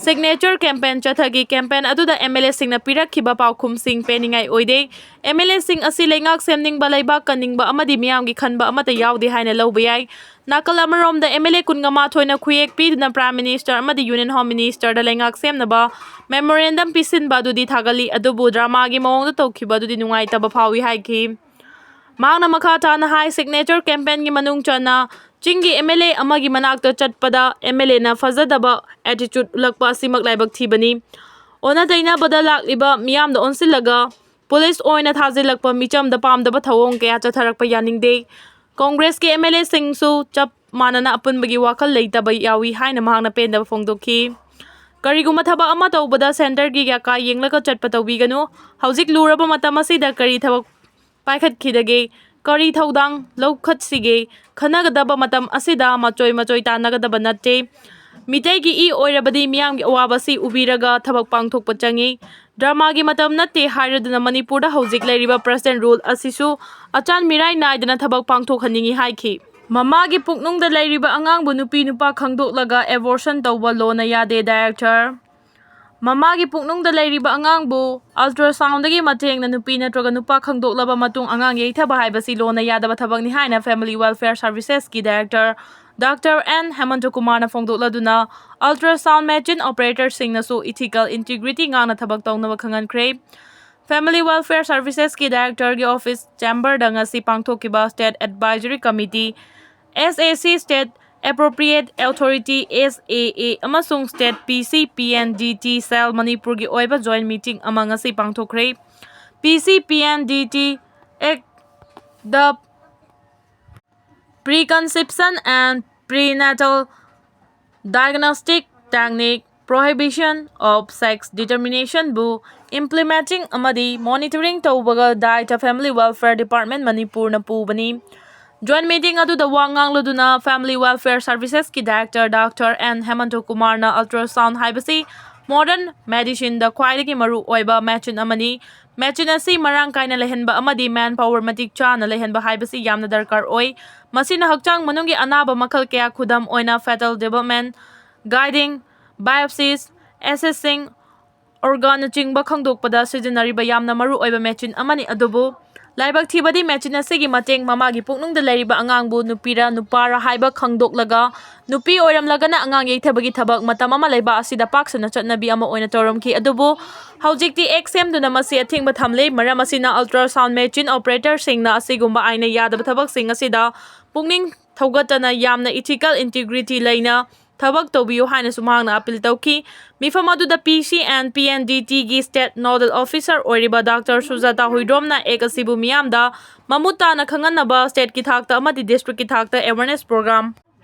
signature campaign ꯆꯠꯊꯈꯤ꯫ Campaign ꯑꯗꯨꯗ ꯑꯦꯝ ꯑꯦꯜ ꯑꯦꯁꯤꯡꯅ ꯄꯤꯔꯛꯈꯤꯕ ꯄꯥꯎꯈꯨꯝꯁꯤꯡ ꯄꯦꯟꯅꯤꯡꯉꯥꯏ ꯑꯣꯏꯗꯦ꯫ ꯑꯦꯝ ꯑꯦꯜ ꯑꯦꯁꯤꯡ ꯑꯁꯤ ꯂꯩꯉꯥꯛ ꯁꯦꯝꯅꯤꯡꯕ, ꯂꯩꯕꯥꯛ ꯀꯟꯅꯤꯡꯕ ꯑꯃꯗꯤ ꯃꯤꯌꯥꯝꯒꯤ ꯈꯟꯕ ꯑꯃꯠꯇ ꯌꯥꯎꯗꯦ ꯍꯥꯏꯅ ꯂꯧꯕ ꯌꯥꯏ꯫ ꯅꯥꯀꯜ ꯑꯃꯔꯣꯝꯗ ꯑꯦꯝ ꯑꯦꯜ ꯑꯦ ꯀꯨꯟꯃꯥꯊꯣꯏꯅ ꯈꯨꯌꯦꯛ ꯄꯤꯗꯨꯅ Prime Minister ꯑꯃꯗꯤ Union Home Ministerꯗ ꯂꯩꯉꯥꯛ ꯁꯦꯝꯅꯕ memorandum ꯄꯤꯁꯤꯟꯕ ꯑꯗꯨꯗꯤ ꯊꯥꯒꯠꯂꯤ, ꯑꯗꯨꯕꯨ dramaꯒꯤ ꯃꯑꯣꯡꯗ ꯇꯧꯈꯤꯕ ꯑꯗꯨꯗꯤ ꯅꯨꯡꯉꯥꯏꯇꯕ ꯐꯥꯎꯏ ꯍꯥꯏꯈꯤ꯫ ꯃꯍꯥꯛꯅ ꯃꯈꯥ ꯇꯥꯅ ꯍꯥꯏ, signature campaignꯒꯤ ꯃꯅꯨꯡ ꯆꯟꯅ ꯆꯤꯡꯒꯤ ꯑꯦꯝ ꯑꯦꯜ ꯑꯦ ꯑꯃꯒꯤ ꯃꯅꯥꯛꯇ ꯆꯠꯄꯗ ꯑꯦꯝ ꯑꯦꯜ ꯑꯦꯅ ꯐꯖꯗꯕ attitude ꯎꯠꯂꯛꯄ ꯑꯁꯤꯃꯛ ꯂꯥꯏꯕꯛ ꯊꯤꯕꯅꯤ꯫ ꯑꯣꯟꯅ ꯇꯩꯅꯕꯗ ꯂꯥꯛꯂꯤꯕ ꯃꯤꯌꯥꯝꯗ ꯑꯣꯟꯁꯤꯜꯂꯒ ꯄꯨꯂꯤꯁ ꯑꯣꯏꯅ ꯊꯥꯖꯤꯜꯂꯛꯄ ꯃꯤꯆꯝꯗ ꯄꯥꯝꯗꯕ ꯊꯧꯑꯣꯡ ꯀꯌꯥ ꯆꯠꯊꯔꯛꯄ ꯌꯥꯅꯤꯡꯗꯦ꯫ ꯀꯣꯡꯒ꯭ꯔꯦꯁꯀꯤ ꯑꯦꯝ ꯑꯦꯜ ꯑꯦꯁꯤꯡꯁꯨ ꯆꯞ ꯃꯥꯟꯅꯅ ꯑꯄꯨꯟꯕꯒꯤ ꯋꯥꯈꯜ ꯂꯩꯇꯕ ꯌꯥꯎꯏ ꯍꯥꯏꯅ ꯃꯍꯥꯛꯅ ꯄꯦꯟꯗꯕ ꯐꯣꯡꯗꯣꯛꯈꯤ꯫ ꯀꯔꯤꯒꯨꯝꯕ ꯊꯕꯛ ꯑꯃ ꯇꯧꯕꯗ centreꯒꯤ ꯌꯥꯀꯥ ꯌꯦꯡꯂꯒ ꯆꯠꯄ ꯇꯧꯕꯤꯒꯅꯨ꯫ ꯍꯧꯖꯤꯛ ꯂꯨꯔꯕ ꯃꯇꯝ ꯑꯁꯤꯗ ꯀꯔꯤ ꯊꯕꯛ ꯄꯥꯏꯈꯠꯈꯤꯗꯒꯦ, ꯀꯔꯤ ꯊꯧꯗꯥꯡ ꯂꯧꯈꯠꯁꯤꯒꯦ ꯈꯟꯅꯒꯗꯕ ꯃꯇꯝ ꯑꯁꯤꯗ ꯃꯆꯣꯏ ꯃꯆꯣꯏ ꯇꯥꯟꯅꯒꯗꯕ ꯅꯠꯇꯦ꯫ ꯃꯤꯇꯩꯒꯤ ꯏ ꯑꯣꯏꯔꯕꯗꯤ ꯃꯤꯌꯥꯝꯒꯤ ꯑꯋꯥꯕꯁꯤ ꯎꯕꯤꯔꯒ ꯊꯕꯛ ꯄꯥꯡꯊꯣꯛꯄ ꯆꯪꯏ꯫ Dramaꯒꯤ ꯃꯇꯝ ꯅꯠꯇꯦ ꯍꯥꯏꯔꯗꯨꯅ ꯃꯅꯤꯄꯨꯔꯗ ꯍꯧꯖꯤꯛ ꯂꯩꯔꯤꯕ President Rule ꯑꯁꯤꯁꯨ ꯑꯆꯥꯟ ꯃꯤꯔꯥꯏ ꯅꯥꯏꯗꯅ ꯊꯕꯛ ꯄꯥꯡꯊꯣꯛꯍꯟꯅꯤꯡꯏ ꯍꯥꯏꯈꯤ꯫ ꯃꯃꯥꯒꯤ ꯄꯨꯛꯅꯨꯡꯗ ꯂꯩꯔꯤꯕ ꯑꯉꯥꯡꯕꯨ ꯅꯨꯄꯤ ꯅꯨꯄꯥ ꯈꯪꯗꯣꯛꯂꯒ abortion ꯇꯧꯕ ꯂꯣꯅ ꯌꯥꯗꯦ꯫ Director꯫ ꯃꯃꯥꯒꯤ ꯄꯨꯛꯅꯨꯡꯗ ꯂꯩꯔꯤꯕ ꯑꯉꯥꯡꯕꯨ ultrasoundꯗꯒꯤ ꯃꯇꯦꯡꯅ ꯅꯨꯄꯤ ꯅꯠꯇ꯭ꯔꯒ ꯅꯨꯄꯥ ꯈꯪꯗꯣꯛꯂꯕ ꯃꯇꯨꯡ ꯑꯉꯥꯡ ꯌꯩꯊꯕ ꯍꯥꯏꯕꯁꯤ ꯂꯣꯅ ꯌꯥꯗꯕ ꯊꯕꯛꯅꯤ ꯍꯥꯏꯅ Family Welfare Servicesꯀꯤ Director Doctor N ꯍꯦꯃꯟꯇ ꯀꯨꯃꯥꯔꯅ ꯐꯣꯡꯗꯣꯛꯂꯗꯨꯅ, ultrasound machine operatorꯁꯤꯡꯅꯁꯨ ethical integrity ꯉꯥꯛꯅ ꯊꯕꯛ ꯇꯧꯅꯕ ꯈꯪꯍꯟꯈ꯭ꯔꯦ꯫ Family Welfare Servicesꯀꯤ Directorꯒꯤ office chamberꯗ ꯉꯁꯤ ꯄꯥꯡꯊꯣꯛꯈꯤꯕ State Advisory Committee, S A C State Appropriate Authority, S A A, ꯑꯃꯁꯨꯡ State P C P N D T Cell ꯃꯅꯤꯄꯨꯔꯒꯤ ꯑꯣꯏꯕ joint meeting ꯑꯃ ꯉꯁꯤ ꯄꯥꯡꯊꯣꯛꯈ꯭ꯔꯦ꯫ P C P N D T Act, the Preconception and Prenatal Diagnostic Technique, Prohibition of Sex Determinationꯕꯨ implementing ꯑꯃꯗꯤ monitoring ꯇꯧꯕꯒ Dai ꯇ Family Welfare Department ꯃꯅꯤꯄꯨꯔꯅ ꯄꯨꯕꯅꯤ꯫ Joint meeting ꯑꯗꯨꯗ ꯋꯥ ꯉꯥꯡꯂꯗꯨꯅ Family Welfare Servicesꯀꯤ Director Doctor N ꯍꯦꯃꯟꯇ ꯀꯨꯃꯥꯔꯅ ultrasound ꯍꯥꯏꯕꯁꯤ modern medicineꯗ ꯈ꯭ꯋꯥꯏꯗꯒꯤ ꯃꯔꯨ ꯑꯣꯏꯕ machine ꯑꯃꯅꯤ꯫ ꯃꯦꯆꯤꯟ ꯑꯁꯤ ꯃꯔꯥꯡ ꯀꯥꯏꯅ ꯂꯩꯍꯟꯕ ꯑꯃꯗꯤ ꯃꯦꯟ ꯄꯥꯋꯔ ꯃꯇꯤꯛ ꯆꯥꯅ ꯂꯩꯍꯟꯕ ꯍꯥꯏꯕꯁꯤ ꯌꯥꯝꯅ ꯗꯔꯀꯥꯔ ꯑꯣꯏ꯫ ꯃꯁꯤꯅ ꯍꯛꯆꯥꯡ ꯃꯅꯨꯡꯒꯤ ꯑꯅꯥꯕ ꯃꯈꯜ ꯀꯌꯥ, ꯈꯨꯗꯝ ꯑꯣꯏꯅ ꯐꯦꯇꯜ ꯗꯤꯕꯦꯂꯞꯃꯦꯟ, ꯒꯥꯏꯗꯤꯡ, ꯕꯥꯏꯑꯣꯞꯁꯤꯁ, ꯑꯦꯁꯦꯁꯤꯡ, ꯑꯣꯔꯒꯥꯟꯅꯆꯤꯡꯕ ꯈꯪꯗꯣꯛꯄꯗ ꯁꯤꯖꯤꯟꯅꯔꯤꯕ ꯌꯥꯝꯅ ꯃꯔꯨ ꯑꯣꯏꯕ ꯃꯦꯆꯤꯟ ꯑꯃꯅꯤ꯫ ꯑꯗꯨꯕꯨ ꯂꯥꯏꯕꯛ ꯊꯤꯕꯗꯤ, ꯃꯦꯆꯤꯟ ꯑꯁꯤꯒꯤ ꯃꯇꯦꯡ ꯃꯃꯥꯒꯤ ꯄꯨꯛꯅꯨꯡꯗ ꯂꯩꯔꯤꯕ ꯑꯉꯥꯡꯕꯨ ꯅꯨꯄꯤꯔ ꯅꯨꯄꯥꯔ ꯍꯥꯏꯕ ꯈꯪꯗꯣꯛꯂꯒ, ꯅꯨꯄꯤ ꯑꯣꯏꯔꯝꯂꯒꯅ ꯑꯉꯥꯡ ꯌꯩꯊꯕꯒꯤ ꯊꯕꯛ ꯃꯇꯝ ꯑꯃ ꯂꯩꯕ ꯑꯁꯤꯗ ꯄꯥꯛ ꯁꯟꯅ ꯆꯠꯅꯕꯤ ꯑꯃ ꯑꯣꯏꯅ ꯇꯧꯔꯝꯈꯤ꯫ ꯑꯗꯨꯕꯨ ꯍꯧꯖꯤꯛꯇꯤ ꯑꯦꯛ ꯁꯦꯝꯗꯨꯅ ꯃꯁꯤ ꯑꯊꯤꯡꯕ ꯊꯝꯂꯦ꯫ ꯃꯔꯝ ꯑꯁꯤꯅ, ꯑꯜꯇ꯭ꯔꯥꯁꯥꯎꯟ ꯃꯦꯆꯤꯟ ꯑꯣꯄꯔꯦꯇꯔꯁꯤꯡꯅ ꯑꯁꯤꯒꯨꯝꯕ ꯑꯥꯏꯟꯅ ꯌꯥꯗꯕ ꯊꯕꯛꯁꯤꯡ ꯑꯁꯤꯗ ꯄꯨꯛꯅꯤꯡ ꯊꯧꯒꯠꯇꯅ ꯌꯥꯝꯅ ꯏꯊꯤꯀꯦꯜ ꯏꯟꯇꯤꯒ꯭ꯔꯤꯇꯤ ꯂꯩꯅ ꯊꯕꯛ ꯇꯧꯕꯤꯌꯨ ꯍꯥꯏꯅꯁꯨ ꯃꯍꯥꯛꯅ ꯑꯄꯤꯜ ꯇꯧꯈꯤ꯫ ꯃꯤꯐꯝ ꯑꯗꯨꯗ ꯄꯤ ꯁꯤ ꯑꯦꯟ ꯄꯤ ꯑꯦꯟ ꯗꯤ ꯇꯤꯒꯤ ꯁ꯭ꯇꯦꯠ ꯅꯣꯗꯦꯜ ꯑꯣꯐꯤꯁꯥꯔ ꯑꯣꯏꯔꯤꯕ ꯗꯥꯛꯇꯔ ꯁꯨꯖꯥꯇꯥ ꯍꯨꯏꯗ꯭ꯔꯣꯝꯅ ꯑꯦꯛ ꯑꯁꯤꯕꯨ ꯃꯤꯌꯥꯝꯗ ꯃꯃꯨꯠ ꯇꯥꯅ ꯈꯪꯍꯟꯅꯕ ꯁ꯭ꯇꯦꯠꯀꯤ ꯊꯥꯛꯇ ꯑꯃꯗꯤ ꯗꯤꯁꯇ꯭ꯔꯤꯛꯀꯤ ꯊꯥꯛꯇ ꯑꯦꯋꯦꯔꯅꯦꯁ ꯄ꯭ꯔꯣꯒ꯭ꯔꯥꯝ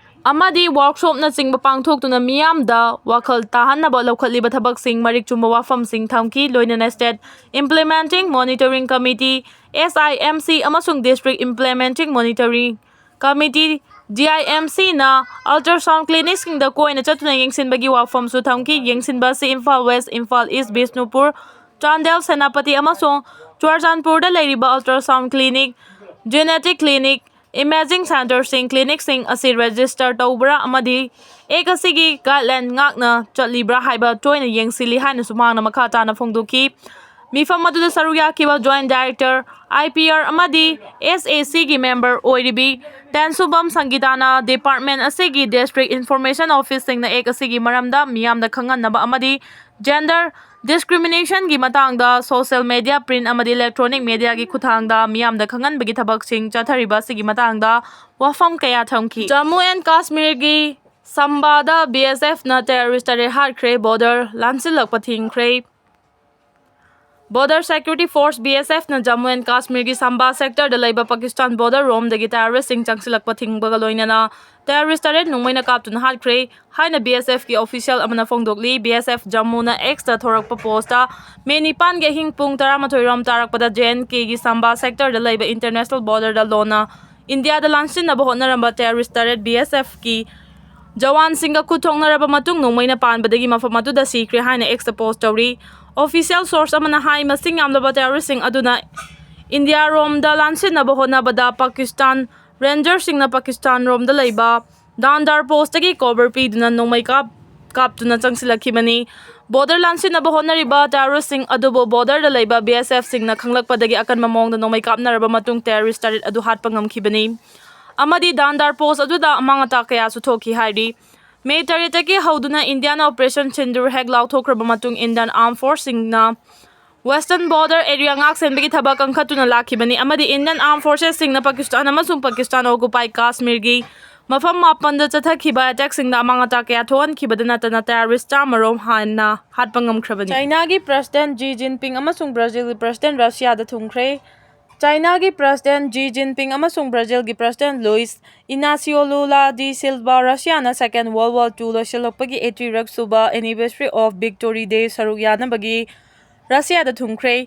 ꯑꯃꯗꯤ ꯋꯥꯔꯛꯁꯣꯞꯅꯆꯤꯡꯕ ꯄꯥꯡꯊꯣꯛꯇꯨꯅ ꯃꯤꯌꯥꯝꯗ ꯋꯥꯈꯜ ꯇꯥꯍꯟꯅꯕ ꯂꯧꯈꯠꯂꯤꯕ ꯊꯕꯛꯁꯤꯡ ꯃꯔꯤꯛ ꯆꯨꯝꯕ ꯋꯥꯐꯝꯁꯤꯡ ꯊꯝꯈꯤ꯫ ꯂꯣꯏꯅꯅ ꯁ꯭ꯇꯦꯠ ꯏꯝꯄ꯭ꯂꯤꯃꯦꯟꯇꯤꯡ ꯃꯣꯅꯤꯇꯔꯤꯡ ꯀꯃꯤꯇꯤ, ꯑꯦꯁ ꯑꯥꯏ ꯑꯦꯝ ꯁꯤ, ꯑꯃꯁꯨꯡ district implementing monitoring committee, D I M ꯁꯤꯅ, ꯑꯜꯇ꯭ꯔꯥꯁꯥꯎꯟ ꯀ꯭ꯂꯤꯅꯤꯛꯁꯤꯡꯗ ꯀꯣꯏꯅ ꯆꯠꯇꯨꯅ ꯌꯦꯡꯁꯤꯟꯕꯒꯤ ꯋꯥꯐꯝꯁꯨ ꯊꯝꯈꯤ꯫ ꯌꯦꯡꯁꯤꯟꯕ ꯑꯁꯤ ꯏꯝꯐꯥꯜ ꯋꯦꯁ, ꯏꯝꯐꯥꯜ ꯏꯁ, ꯕꯤꯁꯅꯨꯄꯨꯔ, ꯆꯥꯟꯗꯦꯜ, ꯁꯦꯅꯥꯄꯇꯤ ꯑꯃꯁꯨꯡ ꯆꯨꯔꯆꯥꯟꯄꯨꯔꯗ ꯂꯩꯔꯤꯕ ultrasound clinic, genetic clinic, imaging ꯁꯦꯟꯇꯔꯁꯤꯡ, ꯀ꯭ꯂꯤꯅꯤꯛꯁꯤꯡ ꯑꯁꯤ ꯔꯦꯖꯤꯁꯇꯔ ꯇꯧꯕ꯭ꯔꯥ ꯑꯃꯗꯤ ꯑꯦꯛ ꯑꯁꯤꯒꯤ ꯒꯥꯏꯗꯂꯥꯏꯟ ꯉꯥꯛꯅ ꯆꯠꯂꯤꯕ꯭ꯔꯥ ꯍꯥꯏꯕ ꯇꯣꯏꯅ ꯌꯦꯡꯁꯤꯜꯂꯤ ꯍꯥꯏꯅꯁꯨ ꯃꯍꯥꯛꯅ ꯃꯈꯥ ꯇꯥꯅ ꯐꯣꯡꯗꯣꯛꯈꯤ꯫ ꯃꯤꯐꯝ ꯑꯗꯨꯗ ꯁꯔꯨꯛ ꯌꯥꯈꯤꯕ joint director, I P R ꯑꯃꯗꯤ ꯑꯦꯁ ꯑꯦ ꯁꯤꯒꯤ ꯃꯦꯝꯕꯔ ꯑꯣꯏꯔꯤꯕꯤ ꯇꯦꯟꯁꯨꯕꯝ ꯁꯪꯒꯤꯇꯥꯅ ꯗꯤꯄꯥꯔꯠꯃꯦꯟꯠ ꯑꯁꯤꯒꯤ ꯗꯤꯁꯇ꯭ꯔꯤꯛ ꯏꯟꯐꯣꯔꯃꯦꯁꯟ ꯑꯣꯐꯤꯁꯁꯤꯡꯅ ꯑꯦꯛ ꯑꯁꯤꯒꯤ ꯃꯔꯝꯗ ꯃꯤꯌꯥꯝꯗ ꯈꯪꯍꯟꯅꯕ ꯑꯃꯗꯤ ꯖꯦꯟꯗꯔ ꯗꯤꯁꯀ꯭ꯔꯤꯃꯤꯅꯦꯁꯟꯒꯤ ꯃꯇꯥꯡꯗ ꯁꯣꯁꯤꯌꯦꯜ ꯃꯦꯗꯤꯌꯥ, ꯄ꯭ꯔꯤꯟꯠ ꯑꯃꯗꯤ ꯏꯂꯦꯛꯇ꯭ꯔꯣꯅꯤꯛ ꯃꯦꯗꯤꯌꯥꯒꯤ ꯈꯨꯠꯊꯥꯡꯗ ꯃꯤꯌꯥꯝꯗ ꯈꯪꯍꯟꯕꯒꯤ ꯊꯕꯛꯁꯤꯡ ꯆꯠꯊꯔꯤꯕ ꯑꯁꯤꯒꯤ ꯃꯇꯥꯡꯗ ꯋꯥꯐꯝ ꯀꯌꯥ ꯊꯝꯈꯤ꯫ ꯖꯝꯃꯨ ꯑꯦꯟ ꯀꯥꯁꯃꯤꯔꯒꯤ ꯁꯝꯕꯥꯗ ꯕꯤ ꯑꯦꯁ ꯑꯦꯐꯅ ꯇꯦꯔꯣꯔꯤꯁ ꯇꯔꯦꯠ ꯍꯥꯠꯈ꯭ꯔꯦ꯫ ꯕꯣꯔꯗꯔ ꯂꯥꯟꯁꯤꯜꯂꯛꯄ ꯊꯤꯡꯈ꯭ꯔꯦ꯫ Border security force, B S ꯑꯦꯐꯅ ꯖꯝꯃꯨ ꯑꯦꯟ ꯀꯥꯁꯃꯤꯔꯒꯤ ꯁꯝꯕꯥ ꯁꯦꯛꯇꯔꯗ ꯂꯩꯕ ꯄꯥꯀꯤꯁꯇꯥꯟ ꯕꯣꯔꯗꯔ ꯔꯣꯝꯗꯒꯤ ꯇꯦꯔꯣꯔꯤꯁꯇꯁꯤꯡ ꯆꯪꯁꯤꯜꯂꯛꯄ ꯊꯤꯡꯕꯒ ꯂꯣꯏꯅꯅ ꯇꯦꯔꯣꯔꯤꯁ ꯇꯔꯦꯠ ꯅꯣꯡꯃꯩꯅ ꯀꯥꯞꯇꯨꯅ ꯍꯥꯠꯈ꯭ꯔꯦ ꯍꯥꯏꯅ ꯕꯤ ꯑꯦꯁ ꯑꯦꯐꯀꯤ ꯑꯣꯐꯤꯁꯤꯌꯦꯜ ꯑꯃꯅ ꯐꯣꯡꯗꯣꯛꯂꯤ꯫ ꯕꯤ ꯑꯦꯁ ꯑꯦꯐ ꯖꯝꯃꯨꯅ ꯑꯦꯛꯁꯇ ꯊꯣꯔꯛꯄ ꯄꯣꯁꯇ ꯃꯦ ꯅꯤꯄꯥꯟꯒꯤ ꯑꯍꯤꯡ ꯄꯨꯡ ꯇꯔꯥꯃꯥꯊꯣꯏ ꯔꯣꯝ ꯇꯥꯔꯛꯄꯗ ꯖꯦ ꯑꯦꯟ ꯀꯦꯒꯤ ꯁꯝꯕꯥ ꯁꯦꯛꯇꯔꯗ ꯂꯩꯕ ꯏꯟꯇꯔꯅꯦꯁꯅꯦꯜ ꯕꯣꯔꯗꯔꯗ ꯂꯣꯟꯅ ꯏꯟꯗꯤꯌꯥꯗ ꯂꯥꯟꯁꯤꯟꯅꯕ ꯍꯣꯠꯅꯔꯝꯕ ꯇꯦꯔꯣꯔꯤꯁ ꯇꯔꯦꯠ ꯕꯤ ꯑꯦꯁ ꯑꯦꯐꯀꯤ ꯖꯋꯥꯟꯁꯤꯡꯒ ꯈꯨꯠ ꯊꯣꯛꯅꯔꯕ ꯃꯇꯨꯡ ꯅꯣꯡꯃꯩꯅ ꯄꯥꯟꯕꯗꯒꯤ ꯃꯐꯝ ꯑꯗꯨꯗ ꯁꯤꯈ꯭ꯔꯦ ꯍꯥꯏꯅ ꯑꯦꯛꯁꯇ ꯄꯣꯁ ꯇꯧꯔꯤ꯫ Official source ꯑꯃꯅ ꯍꯥꯏ, ꯃꯁꯤꯡ ꯌꯥꯝꯂꯕ terroristꯁꯤꯡ ꯑꯗꯨꯅ ꯏꯟꯗꯤꯌꯥꯔꯣꯝꯗ ꯂꯥꯟꯁꯤꯟꯅꯕ ꯍꯣꯠꯅꯕꯗ ꯄꯥꯀꯤꯁꯇꯥꯟ rangerꯁꯤꯡꯅ ꯄꯥꯀꯤꯁꯇꯥꯟꯔꯣꯝꯗ ꯂꯩꯕ ꯗꯥꯟꯗꯥꯔ postꯇꯒꯤ cover ꯄꯤꯗꯨꯅ ꯅꯣꯡꯃꯩ ꯀꯥꯞ-, ꯀꯥꯞꯇꯨꯅ ꯆꯪꯁꯤꯜꯂꯛꯈꯤꯕꯅꯤ꯫ Border ꯂꯥꯟꯁꯤꯟꯅꯕ ꯍꯣꯠꯅꯔꯤꯕ terroristꯁꯤꯡ ꯑꯗꯨꯕꯨ borderꯗ ꯂꯩꯕ BSFꯁꯤꯡꯅ ꯈꯪꯂꯛꯄꯗꯒꯤ ꯑꯀꯟꯕ ꯃꯑꯣꯡꯗ ꯅꯣꯡꯃꯩ ꯀꯥꯞꯅꯔꯕ ꯃꯇꯨꯡ terrorist ꯇꯔꯦꯠ ꯑꯗꯨ ꯍꯥꯠꯄ ꯉꯝꯈꯤꯕꯅꯤ꯫ ꯑꯃꯗꯤ ꯗꯥꯟꯗꯥꯔ post ꯑꯗꯨꯗ ꯑꯃꯥꯡ ꯑꯇꯥ ꯀꯌꯥꯁꯨ ꯊꯣꯛꯈꯤ ꯍꯥꯏꯔꯤ꯫ May ꯇꯔꯦꯠꯇꯒꯤ ꯍꯧꯗꯨꯅ ꯏꯟꯗꯤꯌꯥꯅ Operation Sindoor ꯍꯦꯛ ꯂꯥꯎꯊꯣꯛꯈ꯭ꯔꯕ ꯃꯇꯨꯡ Indian Armed Forcesꯁꯤꯡꯅ Western Border Area ꯉꯥꯛ ꯁꯦꯟꯕꯒꯤ ꯊꯕꯛ ꯀꯟꯈꯠꯇꯨꯅ ꯂꯥꯛꯈꯤꯕꯅꯤ ꯑꯃꯗꯤ Indian Armed Forcesꯁꯤꯡꯅ ꯄꯥꯀꯤꯁꯇꯥꯟ ꯑꯃꯁꯨꯡ ꯄꯥꯀꯤꯁꯇꯥꯟ occupied ꯀꯥꯁꯃꯤꯔꯒꯤ ꯃꯐꯝ ꯃꯥꯄꯟꯗ ꯆꯠꯊꯈꯤꯕ attackꯁꯤꯡꯗ ꯑꯃꯥꯡ ꯑꯇꯥ ꯀꯌꯥ ꯊꯣꯛꯍꯟꯈꯤꯕꯗꯅ ꯅꯠꯇꯅ terrorist ꯆꯥꯝꯃꯔꯣꯝ ꯍꯦꯟꯅ ꯍꯥꯠꯄ ꯉꯝꯈ꯭ꯔꯕꯅꯤ꯫ ꯆꯥꯏꯅꯥꯒꯤ President Xi Jinping ꯑꯃꯁꯨꯡ ꯕ꯭ꯔꯥꯖꯤꯜꯒꯤ President ꯔꯁꯤꯌꯥꯗ ꯊꯨꯡꯈ꯭ꯔꯦ꯫ ꯆꯥꯏꯅꯥꯒꯤ President Xi Jinping ꯑꯃꯁꯨꯡ ꯕ꯭ꯔꯥꯖꯤꯜꯒꯤ President Luiz Inacio Lula da Silva ꯔꯁꯤꯌꯥꯅ Second World War Two ꯂꯣꯏꯁꯤꯜꯂꯛꯄꯒꯤ eighty-six ꯁꯨꯕ anniversary of Victory Day ꯁꯔꯨꯛ ꯌꯥꯅꯕꯒꯤ ꯔꯁꯤꯌꯥꯗ ꯊꯨꯡꯈ꯭ꯔꯦ꯫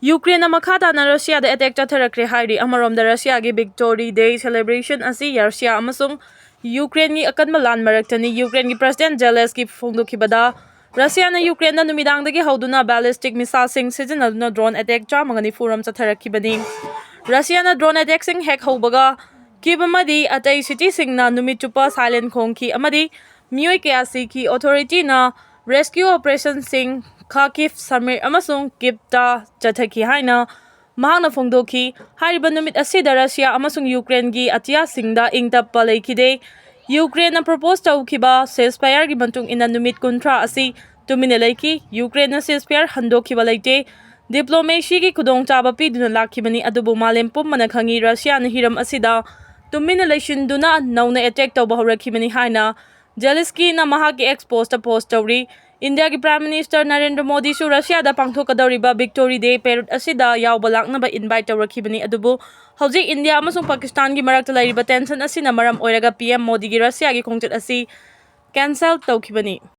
ꯌꯨꯀ꯭ꯔꯦꯟꯅ ꯃꯈꯥ ꯇꯥꯅ ꯔꯁꯤꯌꯥꯗ attack ꯆꯠꯊꯔꯛꯈ꯭ꯔꯦ ꯍꯥꯏꯔꯤ꯫ ꯑꯃꯔꯣꯝꯗ ꯔꯁꯤꯌꯥꯒꯤ Victory Day celebration ꯑꯁꯤ ꯔꯁꯤꯌꯥ ꯑꯃꯁꯨꯡ ꯌꯨꯀ꯭ꯔꯦꯟꯒꯤ ꯑꯀꯟꯕ ꯂꯥꯟ ꯃꯔꯛꯇꯅꯤ꯫ ꯌꯨꯀ꯭ꯔꯦꯟꯒꯤ President Zelensky ꯐꯣꯡꯗꯣꯛꯈꯤꯕꯗ, ꯔꯁꯤꯌꯥꯅ ꯌꯨꯀ꯭ꯔꯦꯟꯗ ꯅꯨꯃꯤꯗꯥꯡꯗꯒꯤ ꯍꯧꯗꯨꯅ ballistic missileꯁꯤꯡ ꯁꯤꯖꯤꯟꯅꯗꯨꯅ drone attack ꯆꯥꯝꯃꯒ ꯅꯤꯐꯨ ꯔꯣꯝ ꯆꯠꯊꯔꯛꯈꯤꯕꯅꯤ꯫ ꯔꯁꯤꯌꯥꯅ drone attackꯁꯤꯡ ꯍꯦꯛ ꯍꯧꯕꯒ Kyiv ꯑꯃꯗꯤ ꯑꯇꯩ cityꯁꯤꯡꯅ ꯅꯨꯃꯤꯠ ꯆꯨꯞꯄ siren ꯈꯣꯡꯈꯤ ꯑꯃꯗꯤ ꯃꯤꯑꯣꯏ ꯀꯌꯥ ꯁꯤꯈꯤ꯫ Authorityꯅ rescue operationꯁꯤꯡ Kharkiv, Sumy ꯑꯃꯁꯨꯡ Kyivꯇ ꯆꯠꯊꯈꯤ ꯍꯥꯏꯅ ꯃꯍꯥꯛꯅ ꯐꯣꯡꯗꯣꯛꯈꯤ꯫ ꯍꯥꯏꯔꯤꯕ ꯅꯨꯃꯤꯠ ꯑꯁꯤꯗ ꯔꯁꯤꯌꯥ ꯑꯃꯁꯨꯡ ꯌꯨꯀ꯭ꯔꯦꯟꯒꯤ ꯑꯇꯤꯌꯥꯁꯤꯡꯗ ꯏꯪ ꯇꯞꯄ ꯂꯩꯈꯤꯗꯦ꯫ ꯌꯨꯀ꯭ꯔꯦꯟꯅ propose ꯇꯧꯈꯤꯕ ceasefireꯒꯤ ꯃꯇꯨꯡ ꯏꯟꯅ ꯅꯨꯃꯤꯠ ꯀꯨꯟꯊ꯭ꯔꯥ ꯑꯁꯤ ꯇꯨꯃꯤꯟꯅ ꯂꯩꯈꯤ꯫ ꯌꯨꯀ꯭ꯔꯦꯟꯅ ceasefire ꯍꯟꯗꯣꯛꯈꯤꯕ ꯂꯩꯇꯦ꯫ Diplomacyꯒꯤ ꯈꯨꯗꯣꯡꯆꯥꯕ ꯄꯤꯗꯨꯅ ꯂꯥꯛꯈꯤꯕꯅꯤ, ꯑꯗꯨꯕꯨ ꯃꯥꯂꯦꯝ ꯄꯨꯝꯕꯅ ꯈꯪꯏ, ꯔꯁꯤꯌꯥꯅ ꯍꯤꯔꯝ ꯑꯁꯤꯗ ꯇꯨꯃꯤꯟꯅ ꯂꯩꯁꯤꯟꯗꯨꯅ ꯅꯧꯅ attack ꯇꯧꯕ ꯍꯧꯔꯛꯈꯤꯕꯅꯤ ꯍꯥꯏꯅ Zelenskyꯅ ꯃꯍꯥꯛꯀꯤ X postꯇ post ꯇꯧꯔꯤ꯫ ꯏꯟꯗꯤꯌꯥꯒꯤ Prime Minister Narendra ꯃꯣꯗꯤꯁꯨ ꯔꯁꯤꯌꯥꯗ ꯄꯥꯡꯊꯣꯛꯀꯗꯧꯔꯤꯕ Victory Day parade ꯑꯁꯤꯗ ꯌꯥꯎꯕ ꯂꯥꯛꯅꯕ invite ꯇꯧꯔꯛꯈꯤꯕꯅꯤ, ꯑꯗꯨꯕꯨ ꯍꯧꯖꯤꯛ ꯏꯟꯗꯤꯌꯥ ꯑꯃꯁꯨꯡ ꯄꯥꯀꯤꯁꯇꯥꯟꯒꯤ ꯃꯔꯛꯇ ꯂꯩꯔꯤꯕ tension ꯑꯁꯤꯅ ꯃꯔꯝ ꯑꯣꯏꯔꯒ PM ꯃꯣꯗꯤꯒꯤ ꯔꯁꯤꯌꯥꯒꯤ ꯈꯣꯡꯆꯠ ꯑꯁꯤ cancel ꯇꯧꯈꯤꯕꯅꯤ꯫